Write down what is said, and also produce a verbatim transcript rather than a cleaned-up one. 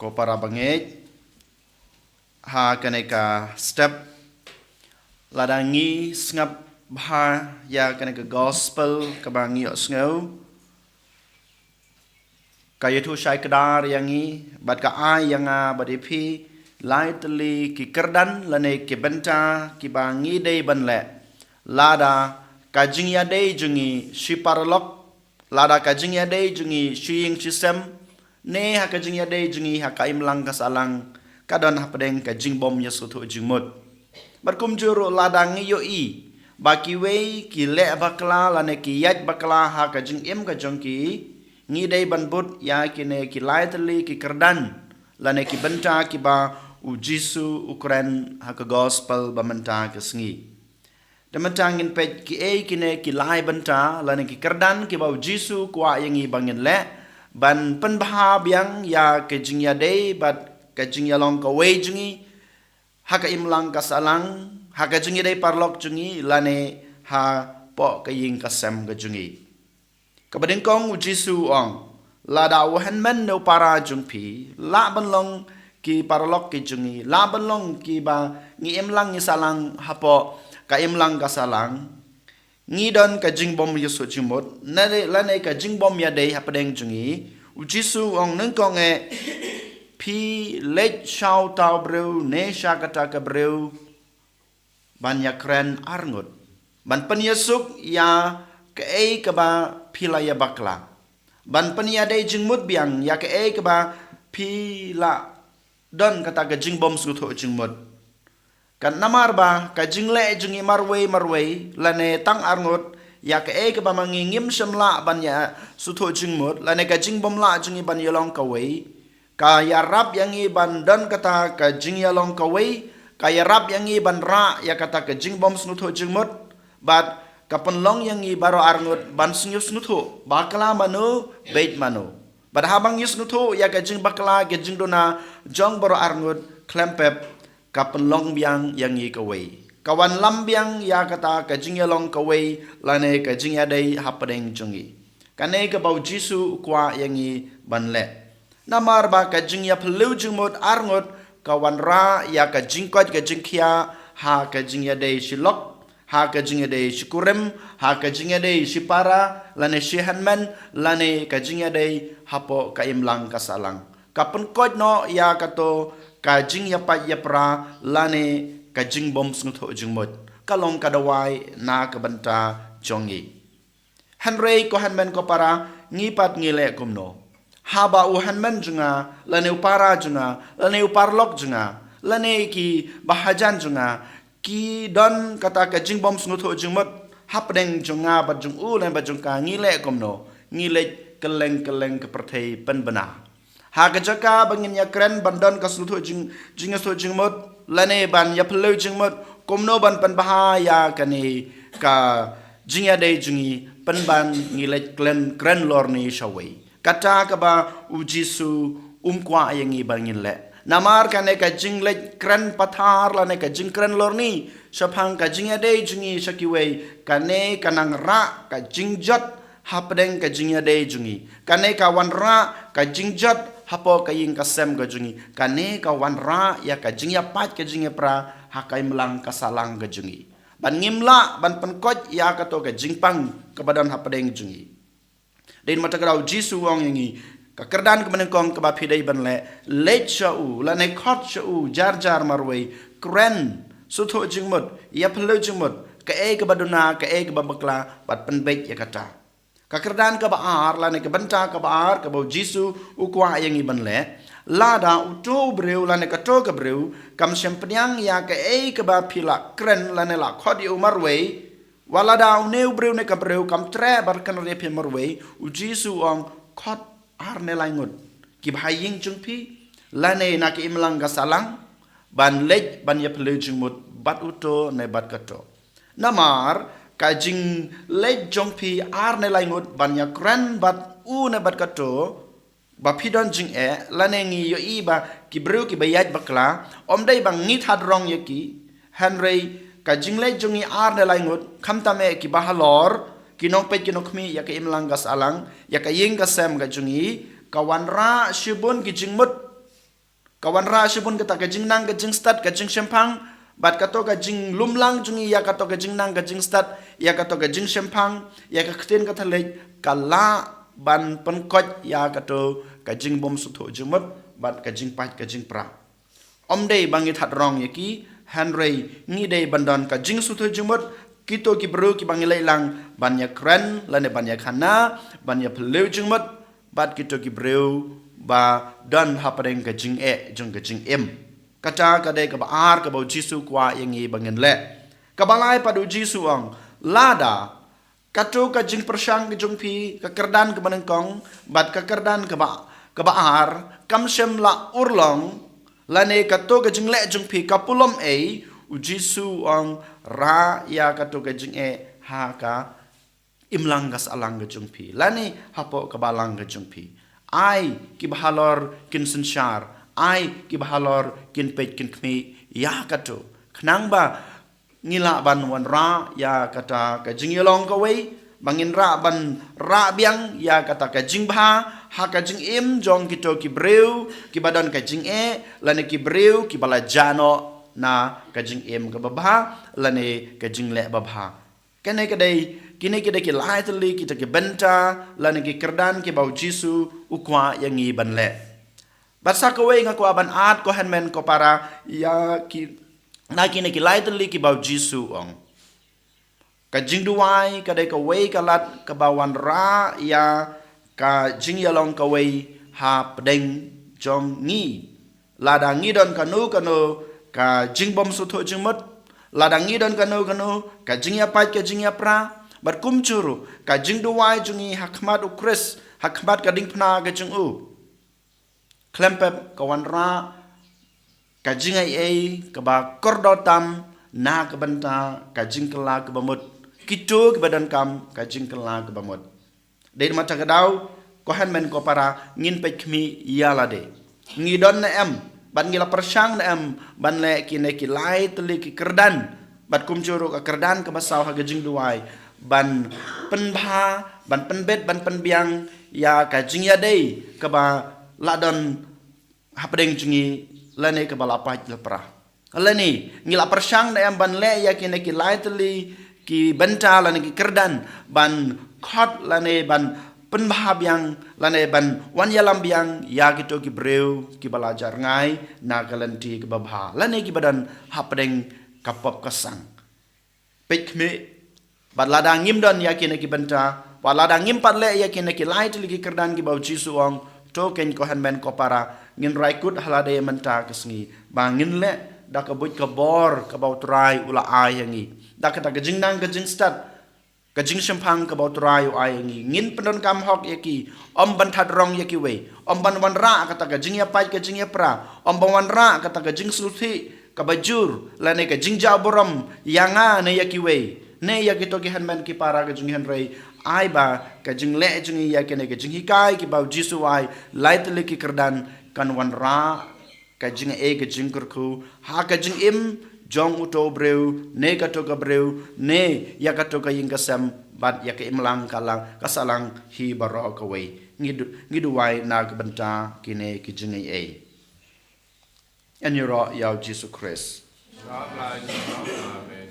Ko para bangeit, ha kane ka step, lada ngi sngap bha ïa kane ka gospel kaba ngi ïohsngew, ka ïathuh shai kdar ïa ngi, bad ka ai ïa nga bad ïa phi lai tylli ki kyrdan lane ki bynta kiba ngi dei ban leh. Lada ka jingïadei jong ngi shi paralok, lada ka jingïadei jong ngi shi ïing shi sem, ne ha ka jingïadei jong ngi ha ka imlang ka sahlang, ka don hapdeng ka jingbym ïasngewthuh jingmut. Bad kumjuh ruh lada ngi ïohi ba kiwei ki leh bakla lane ki ïaid bakla ha ka jingim ka jong ki, ngi dei ban bud ïa kine ki lai tylli ki kyrdan lane ki bynta kiba U Jisu u kren ha ka gospel ba mynta ka sngi. Te mynta ngin peit kiei kine ki lai bynta lane ki kyrdan kiba U Jisu u kwah ïa ngi ba ngin leh ban pynbha biang ïa ka jingïadei bad ka jingïalong kawei jong ngi ha ka imlang ka sahlang, ha ka jingïadei paralok jong ngi lane hapoh ka ïing ka sem ka jong ngi. Kaba nyngkong U Jisu u ong, lada u hynmen ne u para jong phi lah ban long ki paralok ki jong ngi, lah ban long kiba ngi imlang ngi sahlang hapoh ka imlang ka sahlang, ngi don ka jingbym ïasngewthuh jingmut, ne lane ka jingbym ïadei hapdeng jong ngi. U Jisu u ong nyngkong eh, phi leit sha uta u briew ne sha kata ka briew ban ïakren arngut, ban pynïasuk ïa kaei kaba phi la ïabakla, ban pynïadei jingmut biang ïa kaei kaba phi la don kata ka jingbym sngewthuh jingmut. Kan namar ba ka jingleh jong ngi marwei marwei lane tang arngut ïa kaei kaba ma ngi ngim shym lah ban ïasngewthuh jingmut lane ka jingbym lah jong ngi ban ïalong kawei, ka ïarap ïa ngi ban don kata ka jingïalong kawei, ka ïarap ïa ngi ban rah ïa kata ka jingbym sngewthuh jingmut, bad ka pynlong ïa ngi baroh arngut ban sngewthuh bakla mano beit mano. Bad haba ngi sngewthuh ïa ka jingbakla ka jingduna jong baroh arngut khlem pep, ka pynlong biang ïa ngi kawei, ka wanlam biang ïa kata ka jingïalong kawei lane ka jingïadei hapdeng jong ngi. Kane kaba U Jisu u kwah ïa ngi ban leh. Namar ba ka jingïaphylliew jingmut arngut ka wanrah ïa ka jingkoit ka jingkhiah ha ka jingïadei shi lok, ha ka jingïadei shi kurim, ha ka jingïadei shi para lane shi hynmen, lane ka jingïadei hapoh ka imlang ka sahlang. Ka pynkoit noh ïa kato ka jingïapait ïapra lane ka jingbym sngewthuh jingmut, ka long ka dawai na ka bynta jong ngi. Hynrei ko hynmen ko para, ngi pat ngi leh kumno? Haba u hynmen jong nga lane u para jong nga lane u paralok jong nga lane ki bahajan jong nga ki don kata ka jingbym sngewthuh jingmut hapdeng jong nga bad jong u lane bad jong ka, ngi leh kumno? Ngi leit kylleng kylleng ka pyrthei pynbna. Ha ka jaka ba ngin ïakren ban don ka sngewthuh jing, jingïasngewthuh jingmut lane ban ïaphylliew jingmut, kumno ban pynbha ïa kane ka jingïadei jong ngi? Pynban ngi leit kren, kren lorni shawei. Kata kaba U Jisu um kwah ïa ngi ba ngin leh. Namar kane ka jingleit kren pathar lane ka jingkren lorni shaphang ka jingïadei jong ngi sha kiwei, kane ka nang rah ka jingjot hapdeng ka jingïadei jong ngi. Kane ka wanrah ka jingjot hapoh ka ïing ka sem ka jong ngi. Kane ka wanrah ïa ka jingïapait ka jingïapra ha ka imlang ka sahlang ka jong ngi. Ban ngim lah ban pynkoit ïa kato ka jingpang kaba don hapdeng jong ngi. Dei na kata ka daw U Jisu u ong ïa ngi, ka kyrdan kaba nyngkong kaba phi dei ban leh, leit sha u lane khot sha u jar jar marwei, kren, sngewthuh jingmut, ïaphylliew jingmut, kaei kaba duna, kaei kaba bakla, bad pynbeit ïa kata. Ka kyrdan kaba ar lane ka bynta kaba ar kaba U Jisu u kwah ïa ngi ban leh, lada uto u briew lane kato ka briew kam shym pdiang ïa kaei kaba phi la kren lane la khot ïa u marwei, wat lada une u briew ne ka briew kam treh ban kren ïa phi marwei, U Jisu u ong, khot ar ne lai ngut kiba ha ïing jong phi lane na ka imlang ka sahlang, ban leit ban ïaphylliew jingmut bad uto ne bad kato. Namar ka jingleit jong phi ar ne lai ngut ban ïakren bad u ne bad kato, ba phi don jingeh, lane ngi ïohi ba ki briew kiba ïaid bakla, ym dei ba ngi thad rong ïa ki, hynrei ka jingleit jong ngi ar ne lai ngut, khamtam eh kiba halor, ki nongpeit ki nongkhmih ïa ka imlang ka sahlang, ïa ka ïing ka sem ka jong ngi, ka wanrah shibun ki jingmut Ka wanrah shibun kata ka jingnang ka jingstad ka jingshemphang, bad kato ka jinglumlang jong ngi ïa kato ka jingnang ka jingstad, ïa kato ka jingshemphang, ïa ka ktien ka thylliej, ka lah ban pynkoit ïa kato ka jingbym sngewthuh jingmut, bad ka jingpait ka jingpra. Ym dei ba ngi thad rong ïa ki, hynrei ngi dei ban don ka jingsngewthuh jingmut, kito ki briew kiba ngi leit lang ban ïakren, lane ban ïakhana, ban ïaphylliew jingmut, bad kito ki briew ba don hapdeng ka jingeh jong ka jingim. Kata ka dei kaba ar kaba u Jisu u kwah ïa ngi ba ngin leh. Kaba lai pat u Jisu u ong, lada kato ka jingpyrshang ka jong phi, ka kyrdan kaba nyngkong, bad ka kyrdan kaba, kaba ar, kam shym la urlong, lane kato ka jingleh jong phi ka pulom ei, u Jisu u ong, rah ïa kato ka jingeh ha ka imlang ka sahlang ka jong phi, lane hapoh ka balang ka jong phi. Ai kiba halor kin synshar, ai kiba halor kin peit kin khmih ïa kato. Khnang ba ngi lah ban wanrah ïa kata ka jingïalong kawei, ba ngin rah ban rah biang ïa kata ka jingbha ha ka jingim jong kito ki briew kiba don ka jingeh, lane ki briew kiba la jah noh na ka jingim kaba bha, lane ka jingleh babha. Kane ka dei, kine ki dei ki lai tylli kita ki bynta, lane ki kyrdan kiba u Jisu u kwah ïa ngi ban leh. Bad sa kawei nga kwah ban ap ko hynmen ko para, ïa ki, na kine ki lai tylli kiba u Jisu u ong. Ka jingduwai ka dei kawei ka lad kaba wanrah ïa ka jingïalong kawei hapdeng jong ngi. Lada ngi don kano kano ka jingbym sngewthuh jingmut, lada ngi don kano kano ka jingïapait ka jingïapra, bad kumjuh ruh ka jingduwai jong ngi ha khmat u Khrist, ha khmat ka diengphna ka jong u. Khlem pep ka wanrah ka jingaiei kaba kordor tam na ka bynta ka jingkylla kaba mut, kito kiba donkam ka jingkylla kaba mut. Dei namar kata ka daw, ko hynmen ko para, ngin peit khmih ïa lade. Ngi don ne em, bad ngi la pyrshang ne em ban leh kine ki lai tylli ki kyrdan, bad kumjuh ruh ka kyrdan kaba saw ha ka jingduwai, ban pynbha, ban pynbit, ban pynbiang ïa ka jingïadei kaba la don hapdeng jong ngi, lane kaba la pait la pra. Lane ngi la pyrshang ne em ban leh ïa kine ki lai tylli ki bynta lane ki kyrdan, ban khot lane ban pynbha biang, lane ban wan ïalam biang ïa kito ki briew kiba la jar ngai na ka lynti kaba bha, lane kiba don hapdeng ka pop ka sang. Peit khmih, bad lada ngim don ïa kine ki bynta, bad lada ngim pat leh ïa kine ki lai tylli ki kyrdan kiba u Jisu u ong, to kein ko hynmen ko para, ngin rai kut ha lade mynta ka sngi ba ngin leh da ka buit ka bor kaba u Trai u la ai ha ngi, da kata ka jingnang ka jingstad, ka jingshemphang kaba u Trai u ai ha ngi. Ngin pyndonkam hok ïa ki, ym ban thad rong ïa kiwei, ym ban wanrah kata ka jingïapait ka jingïapra, ym ban wanrah kata ka jingsngewsih kaba jur, lane ka jingjah burom ïa nga ne ïa kiwei, ne ïa kito ki hynmen ki para ka jong ngi, hynrei ai ba ka jingleh jong ngi ïa kine ka jinghikai kiba u Jisu u ai, lai tylli ki kyrdan, kan wanrah ka jingaiei ka jingkyrkhu ha ka jingim jong uto u briew, ne kato ka briew, ne ïa kato ka ïing ka sem, bad ïa ka imlang ka la, ka sahlang hi baroh kawei. Ngi du-, ngi duwai na ka bynta kine ki jingaiei. Ïaroh ïa u Jisu Khrist. Amen.